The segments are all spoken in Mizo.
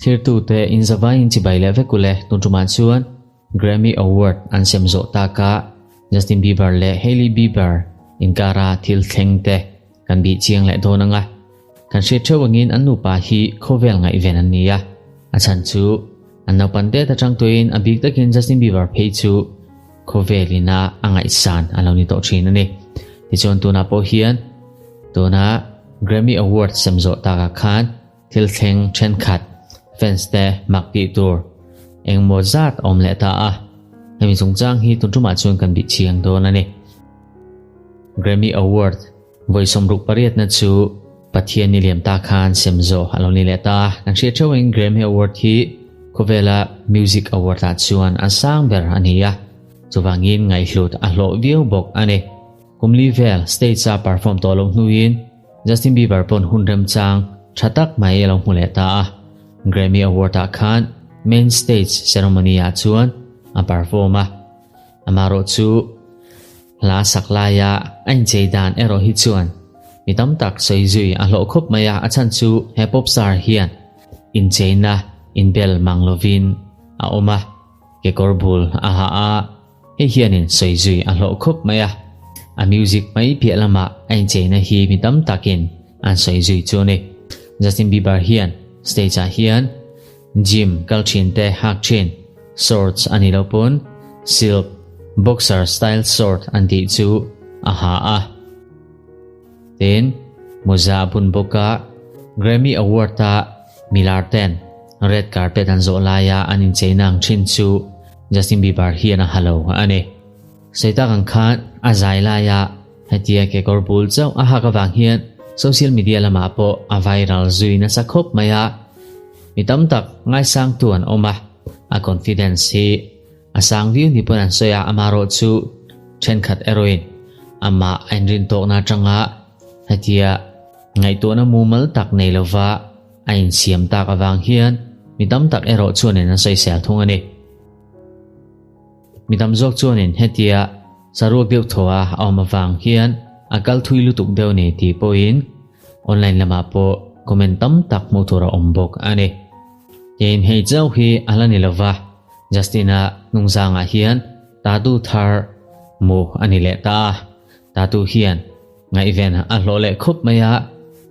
Thirtute inzavaiin chibai leh vek ule tun tumah chuan Grammy Award an sem zawh taka Justin Bieber leh Hailey Bieber inkara thil thleng te kan bih chiang leh dawn anga kan hriat theuh angin an nupa hi khawvel ngaihven an ni a, a chhan chu an naupan det atang tuiin a bik takin Justin Bieber phei chu khawvel ina a ngaihsan a lo ni tawh thin a ni. Tichuan tunah pawh hian tuna Grammy Award sem zawh takah khan Thil thleng thenkhat fans te mak tih tur engmaw zat a awm leh ta a, hemi chungchang hi tun tumah chuan kan bih chiang dawn a ni. Grammy Award vawi 68na chu Pathian ni liam ta khan sem zawh a lo ni leh ta a, kan hriat theuhin Grammy Award hi khawvela music award ah chuan a sang ber a ni a, chuvangin ngaihhlut a hlawh viau bawk a ni. Kum li vel stage a perform tawh loh hnuin Justin Bieber pawn hun remchang tha tak mai a lo hmu leh ta a. Grammy Award ah khan main stage ceremony ah chuan a perform a. Amaherawh chu hla sak laia a inchei dan erawh hi chuan mi tam tak sawi zui a hlawh khawp mai a, a chhan chu he pop star hian incheina inbel mang lovin a awm a, kekawr bul a ha a. Hei hianin sawi zui a hlawh khawp mai a, a music mai piah lamah a incheina hi mi tam takin an sawi zui chu a ni. Justin Bieber hian stage ah hian gym kal thin te hak thin shorts a nih loh pawn silk boxer style short an tih chu a ha a. Tin, mawza a bun bawk a, Grammy Award a milar ten red carpet an zawh laia an incheina ang thin chu Justin Bieber hian a ha lo a ni. Sawi tak ang khan a zai laia hetia kekawr bul chauh a hak avang hian social media lamah pawh a viral zui nasa khawp mai a, mi tam tak ngaisangtu an awm a, a confidence hi a sang viau ni pawn an sawi a, amaherawh chu thenkhat erawhin amah a inrintawkna atanga hetia ngaihtuahna mumal tak nei lova a insiam tak avang hian mi tam tak erawh chuanin an sawisel thung a ni. Mi tam zawk chuanin hetia saruak deuh thaw a awm avang hian a kal thui lutuk deuh ni tih pawhin online lamah pawh comment tam tak hmuh tur a awm bawk a ni. Tin, hei chauh hi a la ni lova, Justin-a hnungzangah hian tattoo thar mu a ni leh ta a, tattoo hian Ngaihven a hlawh leh khup mai a,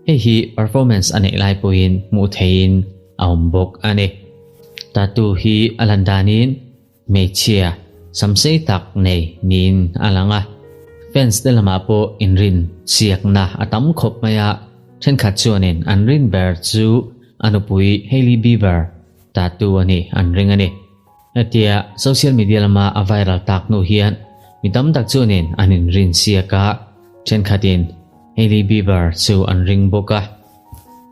hei hi performance a neih lai pawhin hmuh theihin a awm bawk a ni. Tattoo hi a lan danin hmeichhia samsei tak nei niin a lang a, fans te lamah pawh inrin chiakna a tam khawp mai a, thenkhat chuanin an rin ber chu a nupui Hailey Bieber tattoo a nih an ring a ni. Hetia social media lama a viral tak hnu hian mi tam tak chuanin an inrin siak a, thenkhatin Hailey Bieber chu an ring bawk a.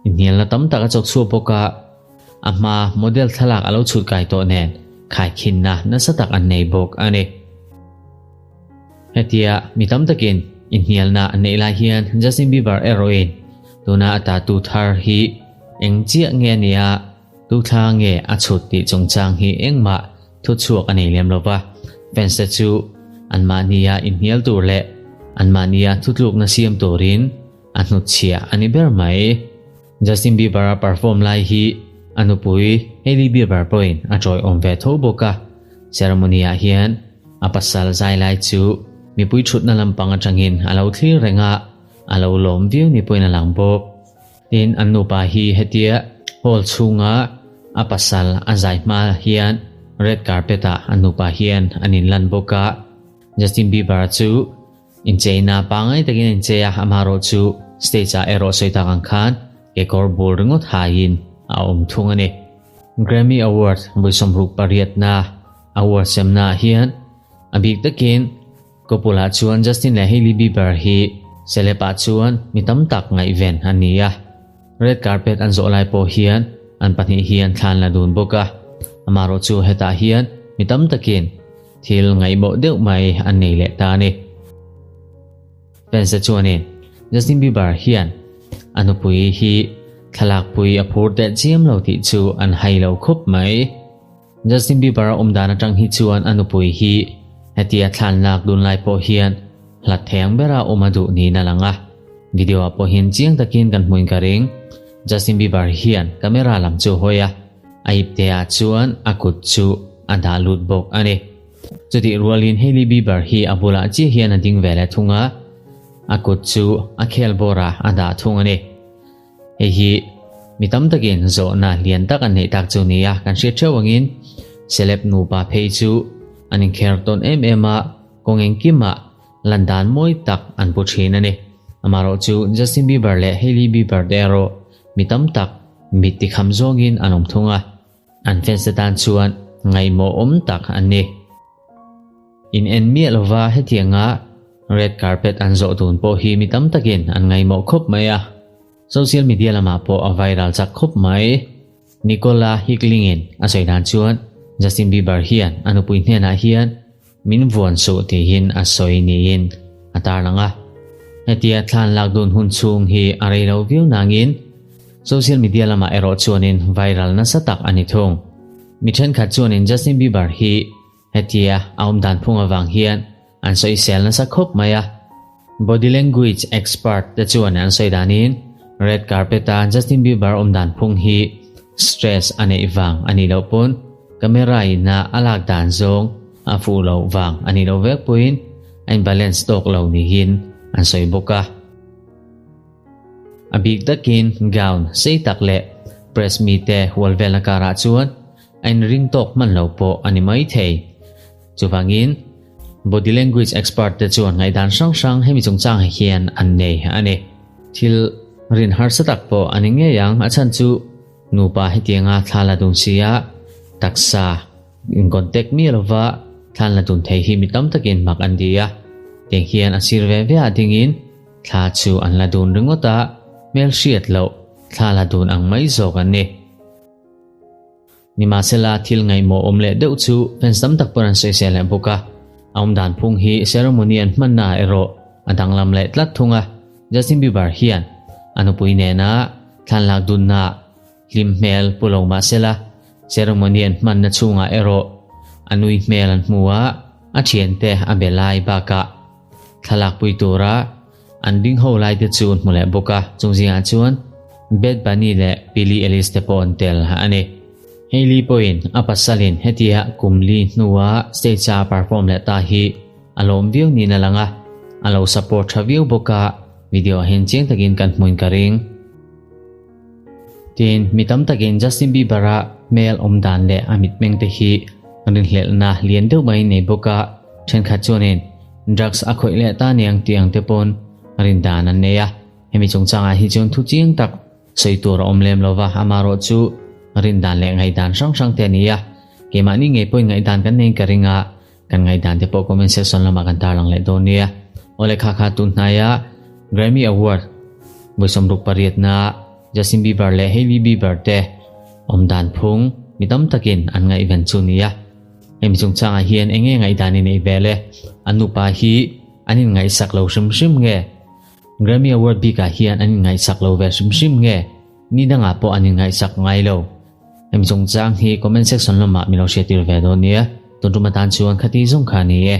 Inhnialna tam tak a chawk chhuak bawk a, a hma model thlalak a lo chhut kai tawh nen khaikhinna nasa tak an nei bawk a ni. Hetia mi tam takin inhnialna an neih lai hian Justin Bieber erawhin tuna a tattoo thar hi eng chiah nge a nia, Tuthla nge a chhut tih chungchang hi engmah thuchhuak a nei lem lo va, fans te chu anmahnia inhnial tur leh anmahnia thutlukna siam turin a hnutchhiah a ni ber mai. Justin Bieber-a perform lai hi a nupui Hailey Bieber pawhin a tawiawm ve tho bawk a, ceremony-ah hian a pasal zai lai chu mipui thutna lampang atangin a lo thlir reng a, a lo lawm viau ni pawhin a lang bawk. Tin, an nupa hi hetia hall chhunga a pasal a zai hma hian red carpet ah an nupa hian an inlan bawk a. Justin Bieber chu incheina pangngai takin a inchei a, amaherawh chu stage ah erawh sawi tak ang khan kekawr bul ringawt haiin a awm thung a ni. Grammy Award vawi 68na award semna ah hian a bik takin Couple-ah chuan Justin leh Hailey Bieber hi celeb-ah chuan mi tam tak ngaihven an ni a. Red carpet an zawh lai pawh hian an pahnih hian thlan la dun bawk a. Amaherawh chu hetah hian mi tam takin thil ngaihmawh deuh mai an nei leh ta a ni. Fans-te chuanin Justin Bieber hian a nupui hi thlalakpui a phur teh chiam lo tih chu an hai lo khawp mai. Justin Bieber a awm dan atang hi chuan a nupui hi hetia thlan lak dun lai pawh hian hlat thei ang bera awm a duh niin a lang a. Video ah pawh hian chiang takin kan hmuin ka ring. Justin Bieber hian camera lam chu a hawi a, a ipte ah chuan a kut chu a dah lut bawk a ni. Chutih rualin Hailey Bieber hi a bulah chiah hian a ding ve leh thung a, a kut chu a khel bawrah a dah thung a ni. Hei hi mi tam takin zawhna lian tak an neih tak chu ni a, kan hriat theuh angin celeb nupa phei chu an inkher tawn em em a, kawng engkimah lan dan mawi tak an pu thin a ni. Amaherawh chu Justin Bieber leh Hailey Bieber te erawh mi tam tak mit tikham zawngin an awm thung a, an fans te tan chuan ngaihmawh awm tak an ni. In en miah lova hetianga red carpet an zawh dun pawh hi mi tam takin an ngaihmawh khawp mai a, social media lamah pawh a viral chak khawp mai. Nicola Hickling-in a sawi dan chuan Justin Bieber hian a nupui hnenah hian min vuan suh tihin a sawi niin a tarlang a. Hetia thlan lak dun hun chhung hi a rei lo viau nangin social media lamah erawh chuanin viral nasa tak a ni thung. Mi thenkhat chuanin Justin Bieber hi hetia a awm dan phung avang hian an sawisel nasa khawp mai a. Body language expert te chuan an sawi danin red carpet a Justin Bieber awm dan phung hi stress a neih vang a nih loh pawn camera in a a lak dan zawng a fuh loh vang a nih loh vek pawhin a in balance tawk lo niin an sawi bawk a. A bik takin gown sei tak leh press mite hual velna karah chuan a inring tawk hman lo pawh a ni mai thei. Chuvangin, body language expert te chuan ngaihdan hrang hrang hemi chungchang hian an nei a ni. Thil rin harsa tak pawh a ni ngei ang, a chhan chu nupa hetianga thla la dun sia taksa in contact miah lova thlan la dun thei hi mi tam takin mak an ti a, tiang hian a sir ve ve ah dingin thla chu an la dun ringawt a, hmelhriat loh thla la dun ang mai zawk an ni. Nimahsela, thil ngaihmawh awm leh deuh chu fans tam tak pawh an sawisel leh bawk a. A awm dan phung hi ceremony an hmanna ah erawh a danglam leh tlat thung a. Justin Bieber hian a nupui nena thlanlak dunna hlim hmel pu lo mahsela, ceremony an hmanna chhungah erawh a nui hmel an hmu a, a thiante a be lai bakah thlalak pui tura An ding ho lai te chu hmu leh bawk a, chung zingah chuan Bad Bunny leh Billie Eilish te pawh an tel a ni. Hailey pawhin a pasalin hetia kum li hnua stage a perform leh ta hi a lawm viau niin a lang a, a lo support tha viau bawk a, video ah hian chiang takin kan hmuin ka ring. Tin, mi tam takin Justin Bieber-a hmel awm dan leh a mitmeng te hi rinhlelhna lian deuh mai nei bawk a, thenkhat chuanin drugs a khawih leh ta niang tih ang te pawn rin dan an nei a. Hemi chungchangah hi chuan thu chiang tak sawi tur a awm lem lo va, amaherawh chu rin dan leh ngaihdan hrang hrang te a ni a. Keimahni ngei pawhin ngaihdan kan neiin ka ring a, kan ngaihdan te pawh comment section lamah kan tarlang leh dawn nia. Awle kha kha tun hnaia Grammy Award vawi 68na Justin Bieber leh Hailey Bieber te awm dan phung mi tam takin an ngaihven chu nia. Hemi chungchangah hian eng nge ngaihdan i neih vel e? An nupa hi an inngaihsak lo hrim hrim nge? Grammy Award bikah hian an inngaihsak lo ve hrim hrim nge? Ni dangah pawh an inngaihsak ngai lo. Hemi chungchang hi comment section lamah min lo hriattir ve dawn nia. Tun tum atan chuan khati zawng kha a ni e.